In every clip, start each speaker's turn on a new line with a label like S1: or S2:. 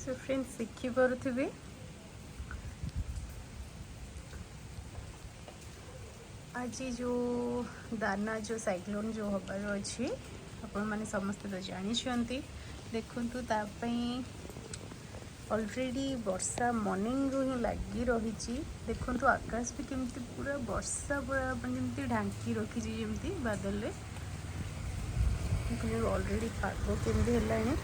S1: Show friends, ଦେଖିପାରୁଥିବେ, ଆଜି ଯେଉଁ ଦାନା, ଯେଉଁ ସାଇକ୍ଲୋନ୍ ଯେଉଁ ହେବାର ଅଛି, ଆପଣମାନେ ସମସ୍ତେ ତ ଜାଣିଛନ୍ତି। ଦେଖନ୍ତୁ, ତା ପାଇଁ ଅଲରେଡ଼ି ବର୍ଷା ମର୍ଣ୍ଣିଂରୁ ହିଁ ଲାଗି ରହିଛି। ଦେଖନ୍ତୁ, ଆକାଶ ବି କେମିତି ପୁରା ବର୍ଷା ପୁରା ମାନେ ଯେମିତି ଢାଙ୍କି ରଖିଛି ଯେମିତି ବାଦଲରେ। ଦେଖନ୍ତୁ, ଅଲରେଡ଼ି ପାଗ କେମିତି ହେଲାଣି।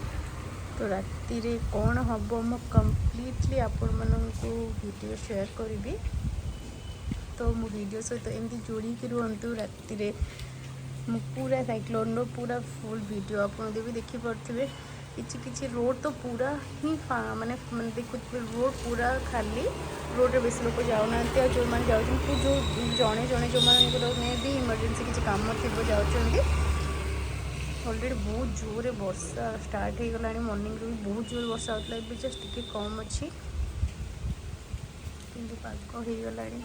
S1: ତ ରାତିରେ କ'ଣ ହେବ, ମୁଁ କମ୍ପ୍ଲିଟଲି ଆପଣମାନଙ୍କୁ ଭିଡ଼ିଓ ସେୟାର କରିବି। ତ ମୋ ଭିଡ଼ିଓ ସହିତ ଏମିତି ଯୋଡ଼ିକି ରୁହନ୍ତୁ। ରାତିରେ ମୁଁ ପୁରା ସାଇକ୍ଲୋନ୍ର ପୁରା ଫୁଲ୍ ଭିଡ଼ିଓ ଆପଣ ଦେବି। ଦେଖିପାରୁଥିବେ, କିଛି କିଛି ରୋଡ଼ ତ ପୁରା ହିଁ ମାନେ ମାନେ ଦେଖୁଥିବେ, ରୋଡ଼ ପୁରା ଖାଲି। ରୋଡ଼ରେ ବେଶୀ ଲୋକ ଯାଉନାହାନ୍ତି ଆଉ ଯେଉଁମାନେ ଯାଉଛନ୍ତି, ଯେଉଁ ଜଣେ ଜଣେ, ଯେଉଁମାନଙ୍କର ମେ ବି ଇମର୍ଜେନ୍ସି କିଛି କାମ ଥିବ, ଯାଉଛନ୍ତି। ଅଲରେଡ଼ି ବହୁତ ଜୋରରେ ବର୍ଷା ଷ୍ଟାର୍ଟ ହେଇଗଲାଣି। ମର୍ଣ୍ଣିଂରୁ ବି ବହୁତ ଜୋରରେ ବର୍ଷା ହେଉଥିଲା, ଏବେ ଜଷ୍ଟ ଟିକେ କମ୍ ଅଛି, କିନ୍ତୁ ପାଗ ହେଇଗଲାଣି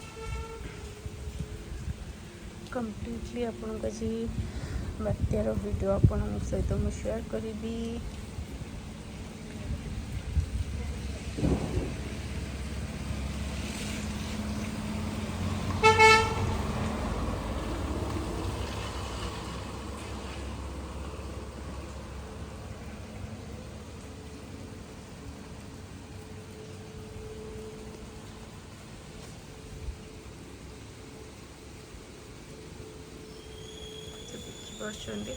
S1: କମ୍ପ୍ଲିଟଲି। ଆପଣଙ୍କୁ ଆଜି ବାତ୍ୟାର ଭିଡ଼ିଓ ଆପଣଙ୍କ ସହିତ ମୁଁ ସେୟାର କରିବି। ତ ଦେଖିପାରୁଛନ୍ତି,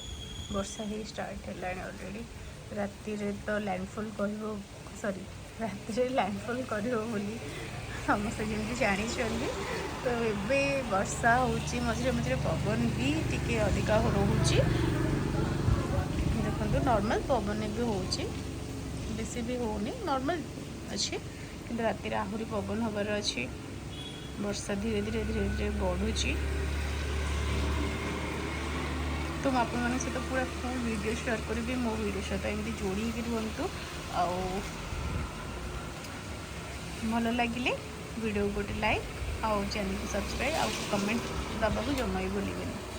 S1: ବର୍ଷା ହେଇ ଷ୍ଟାର୍ଟ ହେଲାଣି ଅଲରେଡ଼ି। ରାତିରେ ତ ଲ୍ୟାଣ୍ଡଫଲ୍ କରିବ, ସରି, ରାତିରେ ଲ୍ୟାଣ୍ଡଫଲ୍ କରିବ ବୋଲି ସମସ୍ତେ ଯେମିତି ଜାଣିଛନ୍ତି। ତ ଏବେ ବର୍ଷା ହେଉଛି, ମଝିରେ ମଝିରେ ପବନ ବି ଟିକେ ଅଧିକା ରହୁଛି। ଦେଖନ୍ତୁ, ନର୍ମାଲ୍ ପବନ ଏବେ ହେଉଛି, ବେଶୀ ବି ହେଉନି, ନର୍ମାଲ୍ ଅଛି। କିନ୍ତୁ ରାତିରେ ଆହୁରି ପବନ ହେବାର ଅଛି। ବର୍ଷା ଧୀରେ ଧୀରେ ଧୀରେ ଧୀରେ ବଢ଼ୁଛି। ତ ମୁଁ ଆପଣମାନଙ୍କ ସହିତ ପୁରା ଫୁଲ୍ ଭିଡ଼ିଓ ସେୟାର କରିବି। ମୋ ଭିଡ଼ିଓ ସହିତ ଏମିତି ଯୋଡ଼ି ହେଇକି ରୁହନ୍ତୁ ଆଉ ଭଲ ଲାଗିଲେ ଭିଡ଼ିଓକୁ ଗୋଟେ ଲାଇକ୍ ଆଉ ଚ୍ୟାନେଲକୁ ସବସ୍କ୍ରାଇବ୍ ଆଉ କମେଣ୍ଟ ଦେବାକୁ ଜମା ବି ଭୁଲିବେନି।